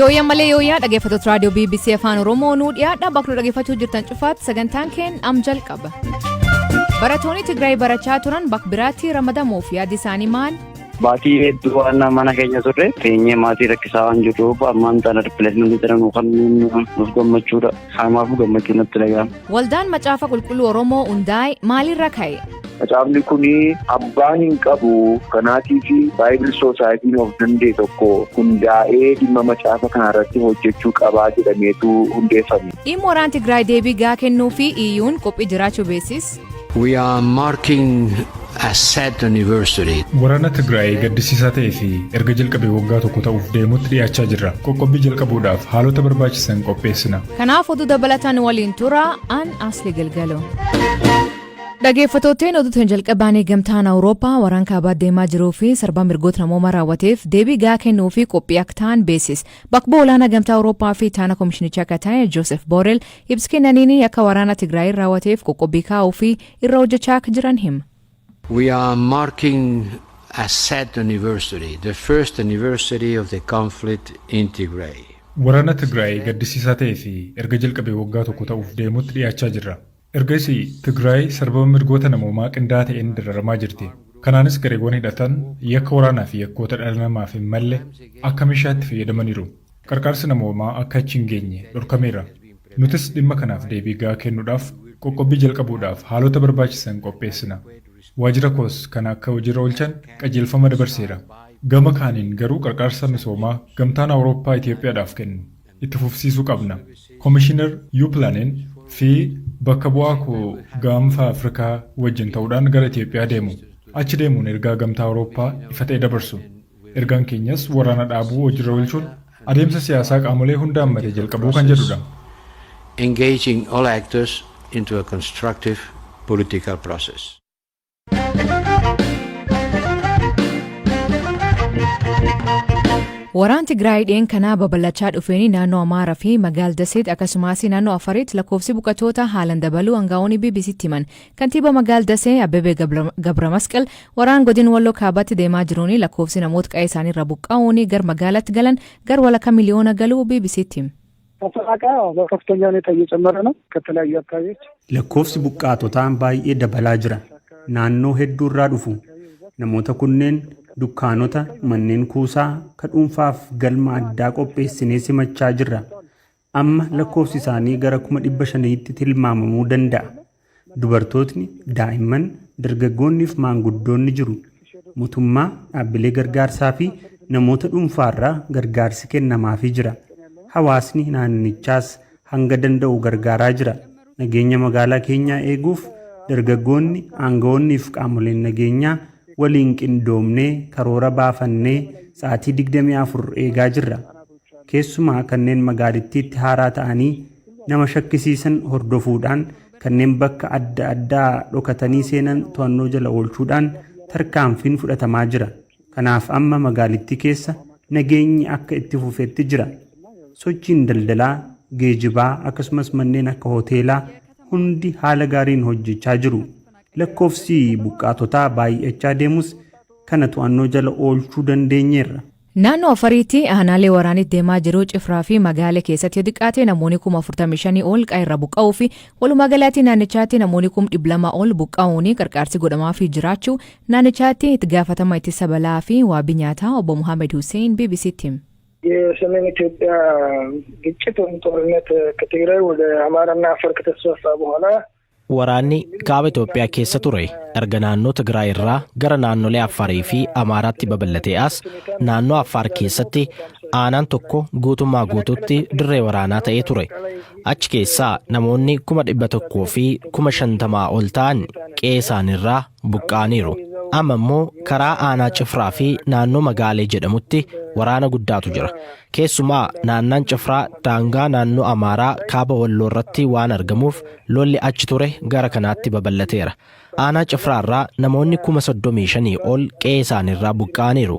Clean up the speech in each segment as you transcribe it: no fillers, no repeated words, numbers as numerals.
Yooyyaa malee yooyyaa dhaggeeffattoota raadiyoo BBC Afaan Oromoo nuu dhiyaadha. Bakka nu dhaggeeffachuu jirtan cufaatti sagantaan keen am jalqaba. Barattoonni Tigraay barachaa turan bakka biraatti ramadamuuf yaaddi isaanii maal? Baatii hedduu waan mana keenya turre teenyee maatii rakkisaa waan jirruuf ammaan tana ripileesmentii jedhamu kan nuuf gammachuudha. Haamaafuu gammachuu natti dhaga'ama. Waldaan Macaafa Qulqulluu Oromoo hundaa'e maalirra ka'e? Macaafni kun abbaa hin qabu kanaatiif Baayibil Soosaayitiin of danda'e tokko hundaa'ee dhimma macaafa kanarratti hojjechuu qabaa jedhameetu hundeeffame. Dhimma waraana Tigraay deebii gahaa kennuu fi EU'n qophii jiraachuu beeksise. We are marking a sad anniversary. Waraana Tigraay gaddisiisaa ta'ee fi erga jalqabee waggaa tokko ta'uuf deemutti dhiyaachaa jirra. Qoqqobbii jalqabuudhaaf haalota barbaachisan qopheessina. Kanaaf oduu dabalataan waliin tura an Asli Galgalo. Dhaggeeffattootni oduutiin jalqabaan gamtaan Awurooppaa waraan kaabaa deemaa jiruu fi sarbaa mirgoota namoomaa raawwateef deebii gahaa kennuu fi qophii akka ta'an beeksise. Bakka bu'aa olaanaa gamtaa Awurooppaa fi taana komishinichaa akka ta'e Joosef Boorel ibsa kennaniin akka waraana Tigraay raawwateef qoqqobbii kaa'uu fi irra hojjechaa akka jiran hima. We are marking a sad anniversary, the first anniversary of the conflict in Tigray. Waraana Tigraay gaddisiisaa ta'ee fi erga jalqabee waggaa tokko ta'uuf deemutti dhiyaachaa jirra. Ergasii Tigraay sarbama mirgoota namoomaa qindaa'aa ta'een dararamaa jirti. Kanaanis gareewwan hidhatan yakka waraanaa fi yakkoota dhala namaaf hin malle akka meeshaatti fayyadamaniiru. Qarqaarsi namoomaa akka achi hin geenye dhorkameera. Nutis dhimma kanaaf deebii gahaa kennuudhaaf qoqqobbii jalqabuudhaaf haalota barbaachisan qopheessina. Waajjira koos kana akka hojiirra oolchan qajeelfama dabarseera. Gama kaaniin garuu qarqaarsa misoomaa gamtaan Awurooppaa Itoophiyaadhaaf kennu itti fufsiisuu qabna. Komishinar Yuupilaaneen fi bakka bu'aa koo gaanfa Afrikaa wajjin ta'uudhaan gara Itoophiyaa deemu. Achi deemuun ergaa gamtaa Awurooppaa ifa ta'e dabarsu. Ergaan keenyas waraana dhaabuu hojiirra oolchuun adeemsa siyaasaa qaamolee hunda hammatee jalqabuu kan jedhudha. Engaging all actors into a constructive political process. Waraan Tigraay dhiyeen kanaa babal'achaa dhufeen naannoo Amaaraa fi magaala Daseet akkasumas naannoo Afaritti lakkoofsi buqattoota haalaan dabaluu aangaa'onni BBCtti himan. Kantiibaa magaala Dasee Abbebee Gabra Masqal waraan godin Walloo kaabaatti deemaa jiruun lakkoofsi namoota qa'ee isaaniirra buqqa'uun gara magaalaatti galan gara walakkaa miliyoona galuu BBCtti hima. ተፈናቃይ በከፍተኛ ሁኔታ እየጨመረ ነው። ከተለያዩ አካባቢዎች Lakkoofsi buqqaatotaa baay'ee dabalaa jira. Naannoo hedduu irraa dhufu. Namoota kunneen dukkaanota, manneen kuusaa, ka dhuunfaaf galma addaa qopheessinee simachaa jirra. Amma lakkoofsi isaanii gara 500,000tti tilmaamamuu danda'a. Dubartootni, daa'imman, dargaggoonni fi maanguddoonni jiru. Mootummaa, dhaabbilee gargaarsaa fi namoota dhuunfaarraa gargaarsi kennamaafii jira. Hawaasni naannichaas hanga danda'u gargaaraa jira. Nageenya magaalaa keenyaa eeguuf dargaggoonni, aangawoonnii fi qaamoleen nageenyaa waliin qindoomnee karoora baafannee sa'aatii 24 eegaa jirra. Keessumaa kanneen magaalittiitti haaraa ta'anii nama shakkisiisan hordofuudhaan kanneen bakka adda addaa dhokatanii seenan to'annoo jala oolchuudhaan tarkaanfiin fudhatamaa jira. Kanaaf amma magaalittii keessa nageenyi akka itti fufetti jira. Sochiin daldalaa, geejibaa akkasumas manneen akka hoteelaa hundi haala gaariin hojjechaa jiru. Lakkoofsi buqqaatotaa baay'achaa deemus kana to'annoo jala oolchuu dandeenyeerra. Naannoo Afariitti aanaalee waraanitti deemaa jiru Cifraa fi magaalee keessatti yoo xiqqaate namoonni 45,000 ol qa'eerra buqqa'uu fi walumaa galatti naannichaatti namoonni 200,000 ol buqqa'uun qarqaarsi godhamaafii jiraachuu naannichaatti itti gaafatama ittisa balaa fi waabii nyaataa obbo Muhammad Hussein BBCtti hime. የሰሜን ኢትዮጵያ ግጭት ወይም ጦርነት ከትግራይ ወደ አማራና አፋር ከተስፋፋ በኋላ Waraanni kaaba Itoophiyaa keessa ture erga naannoo Tigraay irraa gara naannolee Affaarii fi Amaaraatti babal'atee as naannoo Affaar keessatti aanaan tokko guutummaa guutuutti dirree waraanaa ta'ee ture. Achi keessaa namoonni 150,000 ol ta'an qe'ee isaaniirraa buqqa'aniiru. Amma immoo karaa aanaa Cifraa fi naannoo Magaalee jedhamutti waraana guddaatu jira. Keessumaa naannaan Cifraa daangaa naannoo Amaaraa kaaba Walloo irratti waan argamuuf lolli achi ture gara kanaatti babal'ateera. Aanaa Cifraarraa namoonni 35,000 ol qe'ee isaaniirraa buqqa'aniiru.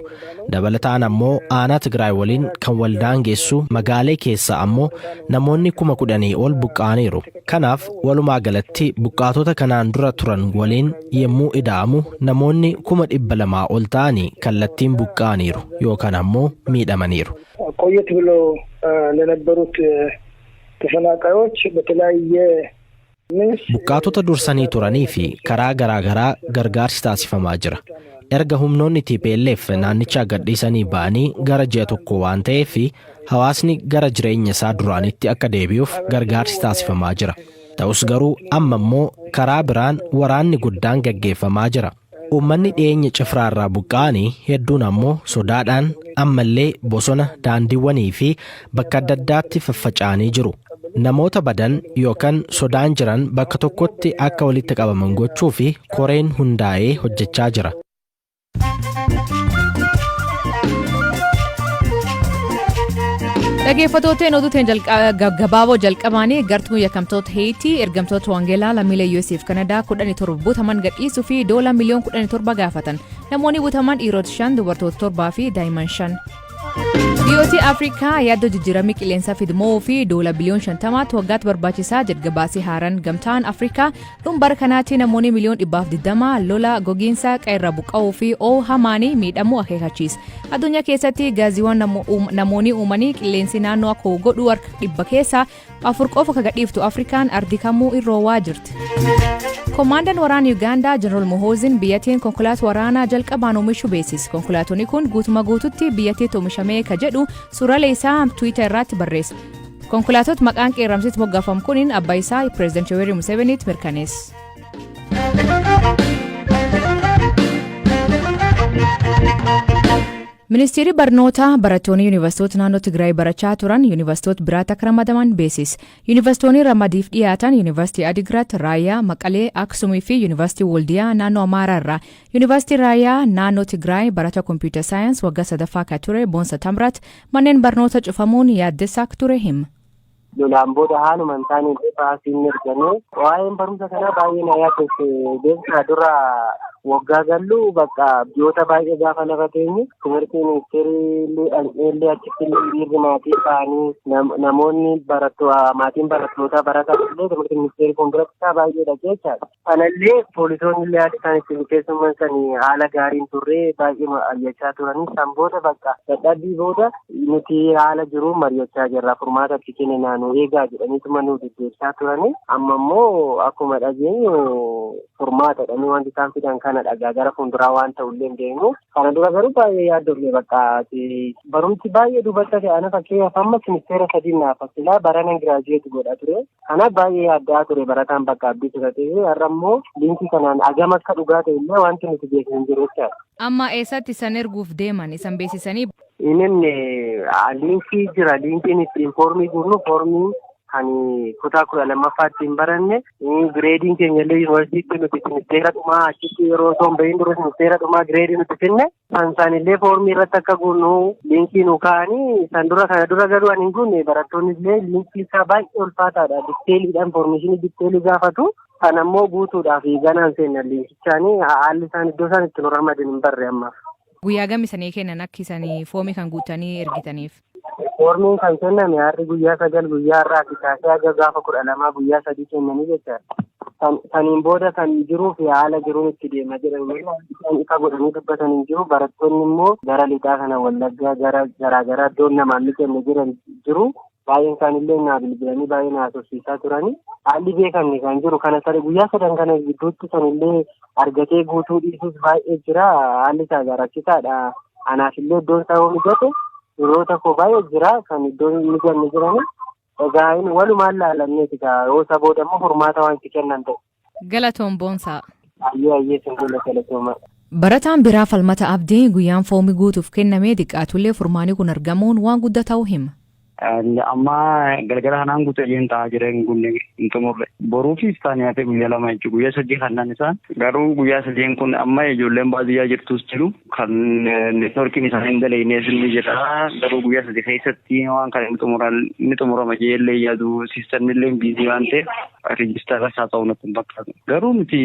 Dabalataan ammoo aanaa Tigraay waliin kan wal daangessu Magaalee keessaa ammoo namoonni 10,000 ol buqqa'aniiru. Kanaaf walumaa galatti buqqaatota kanaan dura turan waliin yemmuu ida'amu namoonni 200,000 ol ta'anii kallattiin buqqa'aniiru yookaan ammoo miidhamaniiru. ቆየት ብለው ለነበሩት ተፈናቃዮች በተለያየ Buqqaatota dursanii turanii fi karaa garaa garaa gargaarsi taasifamaa jira. Erga humnoonni TPLF naannicha gadhiisanii ba'anii gara ji'a 1 waan ta'eef, hawaasni gara jireenya isaa duraanitti akka deebi'uuf gargaarsi taasifamaa jira. Ta'us garuu amma immoo karaa biraan waraanni guddaan gaggeeffamaa jira. Uummanni dhiyeenya Cifraarraa buqqa'anii hedduun ammoo sodaadhaan ammallee bosona, daandiiwwanii fi bakka adda addaatti faffaca'anii jiru. Namoota badan yookaan sodaan jiran bakka tokkotti akka walitti qabaman gochuu fi koreen hundaa'ee hojjechaa jira. Dhaggeeffattooteen oduuteen gaggabaaboo jalqabaanii, gartuun yakkamtoota Heetii ergamtoota Wangeelaa lammiilee US fi Kanadaa 17 butaman gadhiisuu fi doola miliyoon 17 gaafatan. Namoonni butaman dhiirota shan, dubartoota torbaa fi daa'imman shan. Biyyooti Afrikaa yaaddoo jijjiiramii qilleensaa fidmoo fi doola biliyoon 50tti waggaatti barbaachisaa jedha gabaasii haaraan gamtaan Afrikaa. Dhuma bara kanaatti namoonni miliyoon 120 lola, gogiinsa, qeerra buqqa'uu fi oo'a hamaanii miidhamuu akeekachiisa. Addunyaa keessatti gaaziiwwan namoonni uumanii qilleensi naannoo akka godhu harka 4% qofa ka gadhiiftu Afrikaan ardii kamuu irra roowwaa jirti. Komaandaan waraana Yuugaandaa Jeneraal Muhoozin biyyattiin konkolaataa waraanaa jalqabaan oomishuu beeksise. Konkolaatonni kun guutuma guututti biyyattiitti oomishamee ka jedhu suuraalee isaa Twitter irratti barreesse. Konkolaatota maqaan qeerramsitti moggaafamu kuniin abbaa isaa Pireezidaant Yoweri Museveniitti mirkaneesse. Ministeerri barnootaa barattoonni yuunivarsiitota naannoo Tigraay barachaa turan yuunivarsiitota biraatti akka ramadaman beeksise. Yuunivarsiitonni ramadiif dhiyaatan Yuunivarsiitii Adigrat, Raayyaa, Maqalee, Aksumii fi Yuunivarsiitii Waldiyaa naannoo Amaaraa irraa. Yuunivarsiitii Raayyaa naannoo Tigraay barata computer science waggaa sadaffaa kan ture Boonsa Tamrat manneen barnoota cufamuun yaaddessaa akka ture hima. Lolaan booda haaluma hin taane baasiin ergame. Waa'een barumsa kanaa baay'ee na yaaddesse. Beektaa, dura waggaa gallu bakka biyyoota baay'ee gaafa lafa teenyu timirtii ministeerii illee achitti illee hiriirri maatii ta'anii, namoonni maatiin barattootaa baratan illee timirtii ministeerii fuulduratti isaa baay'eedha jechaadha. Kanallee poolisoonni illee haala isaan ittiin keessumman sanii haala gaariin turre, baay'ee ari'achaa turanii. San booda bakka dadhabbii booda nuti haala jiru mari'achaa jirra, furmaata itti kenninaa, nu eegaa jedhaniituma nu deddeebisaa turanii. Amma immoo akkuma dhageenyu furmaata jedhanii wanti isaan fidan kana dhagaa gara fuulduraa waan ta'ullee hin beeknu. Kana dura garuu baay'ee yaaddofne. Bakka barumsi baay'ee duubatti ta'e. Ana fakkeenyaaf amma simisteera 3 naaf silaa barana graduate godha ture. Kanaaf baay'ee yaaddaa ture. Barataan bakka abdii turatee har'a immoo liinkii kanaan agam akka dhugaa ta'e illee wanti nuti beeknu hin jiru jechaadha. Amma eessatti isan erguuf deeman isan beeksisanii? Inni liinkii jira. Liinkiin ittiin foormii guurnu, foormii kan kutaa 12ffaa ittiin baranne, gireediin keenya illee yuunivarsiitii nuti simisteera dhumaa achitti yeroo osoo hin bahin dura simisteera dhumaa gireedii nuti finne san sanillee foormii irratti akka guurnu liinkii nu kaa'anii. San dura kana dura garuu ani hin guunne. Barattoonni illee liinkii isaa baay'ee ulfaataadha, detailiidhaan information detail gaafatu. Kan ammoo guutuudhaaf ganaan seenna liinkichaanii haalli isaan iddoo isaan itti nu ramadan hin barre ammaaf. Guyyaa gami isanii kennan akka isanii foomii kan guutanii ergitaniif? Foormiin kan kenname har'i guyyaa 9, guyyaa har'aati kaasee haga gaafa 12, guyyaa 3 kennanii jechaadha. Saniin booda kan jiruu fi haala jiruun itti deema jedhan malee isaan ifa godhanii dubbatan hin jiru. Barattoonni immoo gara lixaa kana, Wallaggaa, gara garaagaraa iddoon namaan ni kenne jiran jiru. Baay'een isaanillee naa bilbilanii baay'ee na haasofsiisaa turanii. Haalli beekamne kan jiru kana sada guyyaa sadan kana gidduutti sanillee argatee guutuu dhiisuus baay'ee jira. Haalli isaa rakkisaadha. Anaaf illee iddoon isaa yoo mijate, hiriyoota koo baay'ee jira kan iddoon hin mijanne jirani. Egaa inni walumaan laalanneeti gaa, yoo isa booda immoo furmaata waan itti kennan ta'e. Galatoon, Boonsaa. Ayyee ayyee, sinfuula galatooma. Barataan biraa Falmata Abdii guyyaan foomii guutuuf kenname xiqqaatullee furmaanni kun argamuun waan guddaa ta'uu hima. Amma galgala kanaan guutuu ejeen taa'aa jira, hin gunne, hin xumurre. Boruu fi iftaan hafe guyyaa 2 jechuudha. Guyyaa 3 kannaan isaan garuu guyyaa sadeen kun amma ijoolleen baadiyyaa jirtus jiru, kan neetworkiin isaanii hin daleeynees ni jira. Garuu guyyaa 3 keessatti waan kana ni xumurama jeellee yaadu, siistamni illee busy waan ta'eef register isaa ta'uu natti hin fakkaatu. Garuu nuti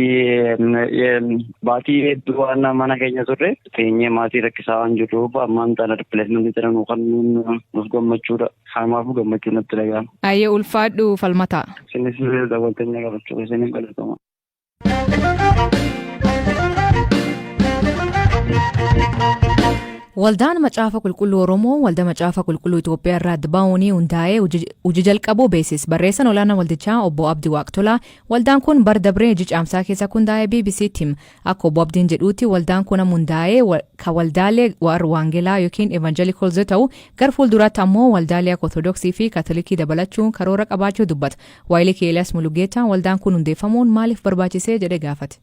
baatii hedduu waan mana keenya turre teenyee maatii rakkisaa waan jirruuf ammaan tana replacement tana nu kan nuuf gammachuudha. Kanaafuu gammachuu natti dhaga'ama. Ayyee, ulfaadhu, Falmataa. Isinis dabaltanii qabachuu keessaniif galatoma. Waldaan Macaafa Qulqulluu Oromoo Waldaa Macaafa Qulqulluu Itoophiyaa irraa adda ba'uun hundaa'ee hojii jalqabuu beeksise. Barreessaan olaanaa waldichaa Obbo Abdii Waaqtolaa waldaan kun bara dabree hojii caamsaa keessa hundaa'ee BBC'tti hima. Akka Obbo Abdiin jedhuutti, waldaan kun amma hundaa'ee kan waldaalee warra Waangelaa yookiin Evangelicals yoo ta'u, gara fuulduraatti ammoo waldaalee akka Ortodoksii fi Kaatolikii dabalachuun karoora qabaachuu dubbata. Waayilii Eeliyaas Mulugeetaa waldaan kun hundeeffamuun maaliif barbaachisee jedhee gaafate.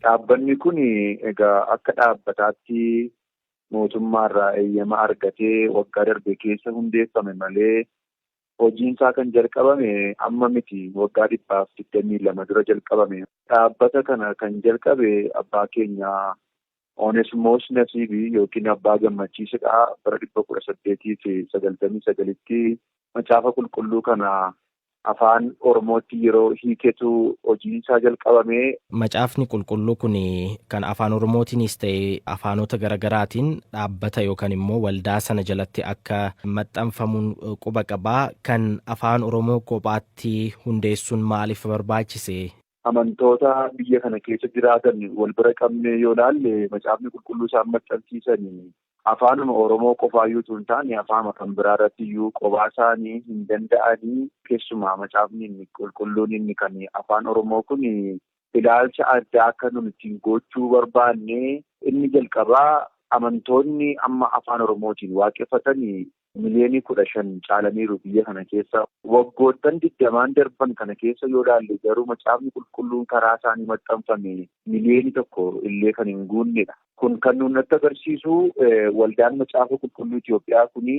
Dhaabbanni kun egaa akka dhaabbataatti mootummaarraa eeyyama argatee waggaa darbe keessa hundeeffame malee, hojiinsaa kan jalqabame amma miti, waggaa 122 dura jalqabame. Dhaabbata kana kan jalqabe abbaa keenya Onesmoos Nasiibii yookiin Abbaa Gammachiisidha. Bara 1899tti Macaafa Qulqulluu kana Afaan Oromootti yeroo hiiketu hojiinsaa jalqabame. Macaafni Qulqulluu kun kan Afaan Oromootiinis ta'e afaanota garaagaraatiin dhaabbata yookaan immoo waldaa sana jalatti akka maxxanfamuun quba qabaa. Kan Afaan Oromoo kophaatti hundeessuun maaliif barbaachise? Amantoota biyya kana keessa jiraatan wal bira qabnee yoo ilaalle, Macaafni Qulqulluu isaan maxxansiisan afaanuma Oromoo qofaayyuu utuu hin taane afaanuma kan biraa irratti iyyuu qophaa isaanii hin danda'anii. Keessumaa Macaafni inni Qulqulluun inni kan Afaan Oromoo kun ilaalcha addaa akka nun ittiin gochuu barbaanne. Inni jalqabaa, amantoonni amma Afaan Oromootiin waaqeffatan miliyoonii 15 caalaniiru biyya kana keessa. Waggoottan 20n darban kana keessa yoo ilaalle garuu, Macaafni Qulqulluun karaa isaanii maxxanfame miliyoonii 1 illee kan hin guunnedha. Kun kan nuun natti agarsiisu, Waldaan Macaafa Qulqulluu Itoophiyaa kuni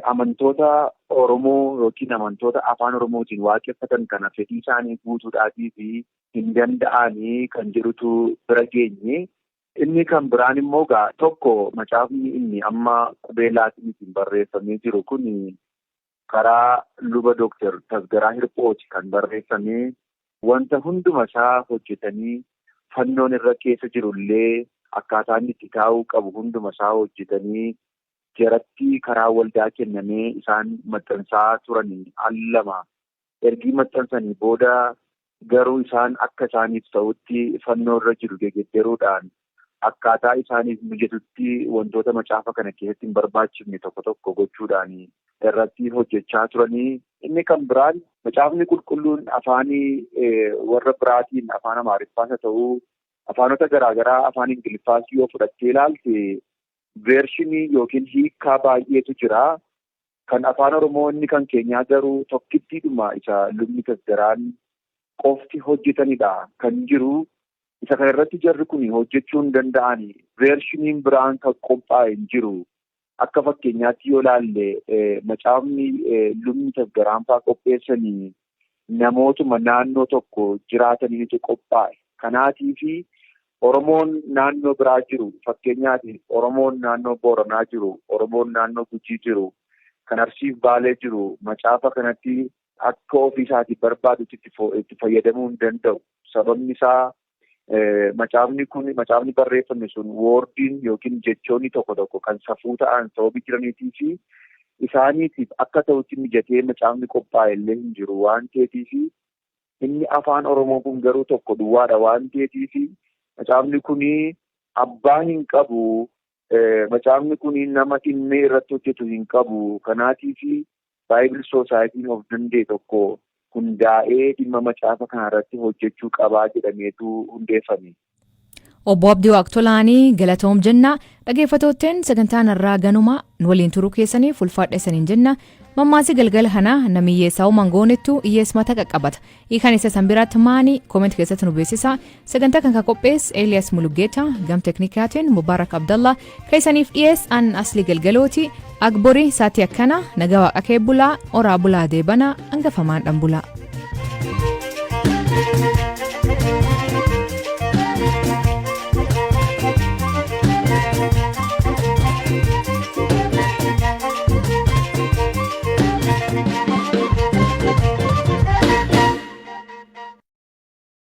amantoota Oromoo yookiin amantoota Afaan Oromootiin waaqeffatan kana fedhii isaanii guutuudhaatii fi hin danda'anii kan jedhutu bira geenye. Inni kan biraan immoo gaa tokko, macaafni inni amma qubee Laatiniitiin barreeffamee jiru kun karaa luba Dooktar Tasgaraa Hirphooti kan barreeffamee. Wanta hunduma isaa hojjetanii, fannoon irra keessa jirullee akkaataa inni itti taa'uu qabu hunduma isaa hojjetanii, jaratti karaa waldaa kennamee isaan maxxansaa turanii al lama. Ergii maxxansanii booda garuu isaan akka isaaniif ta'utti fannoo irra jiru gegedderuudhaan, akkaataa isaaniif mijatutti wantoota macaafa kana keessatti hin barbaachifne tokko tokko gochuudhaan irratti hojjechaa turanii. Inni kan biraan, Macaafni Qulqulluun afaanii warra biraatiin, Afaan Amaariffaas haa ta'uu afaanota garaagaraa, Afaan Ingiliffaas yoo fudhattee ilaalte, version yookiin hiikkaa baay'eetu jira. Kan Afaan Oromoo inni kan keenyaa garuu tokkittiidhuma isa lubni Tasgaraan qofti hojjetanidha kan jiru. Isa kana irratti jarri kun hojjechuu hin danda'ani. Versioniin biraan kan qophaa'e hin jiru. Akka fakkeenyaatti yoo ilaalle, macaafni lubni Tasgaraan fa'aa qopheessanii namootuma naannoo tokko jiraataniitu qophaa'e. Kanaatiifi Oromoon naannoo biraa jiru, fakkeenyaaf Oromoon naannoo Booranaa jiru, Oromoon naannoo Gujii jiru, kan Arsiif Baalee jiru, macaafa kanatti akka ofii isaatii barbaadutti itti fayyadamuu hin danda'u. Sababni isaa, macaafni kun, macaafni barreeffame sun, wordiin yookiin jechoonni tokko tokko kan safuu ta'an sababii jiraniitii fi isaaniitiif akka ta'utti mijatee macaafni qophaa'e illee hin jiru waan ta'eetiif, inni Afaan Oromoo kun garuu tokko duwwaadha waan ta'eetiif, macaafni kun abbaa hin qabu. Macaafni kun nama dhimmee irratti hojjetu hin qabu. Kanaatiif Bible Societyn of danda'e tokko hundaa'ee dhimma macaafa kana irratti hojjechuu qabaa jedhameetu hundeeffame. Obbo Abdii Waaqtolaanii galatoom jenna. Dhaggeeffattootteen, sagantaan irraa ganuma. Nu waliin turuu keessaniif ulfaadha isaniin jenna. Mammaasi galgala kana, "Namni hiyyeessaa uumaan goonettu hiyyeessa mata qaqqabata." Hiikaan isa san biraatti maani? Comment keessatti nu beeksisa. Sagantaa kan qopheesse Elias Mulugeeta, gam teknikaatiin Mubarak Abdallah, kan isaniif dhiyeesse an Asli Galgalooti. Agborii saatii akkana nagaa Waaqa kee bulaa, oraa bulaa, deebana hangafamaan dhan bulaa.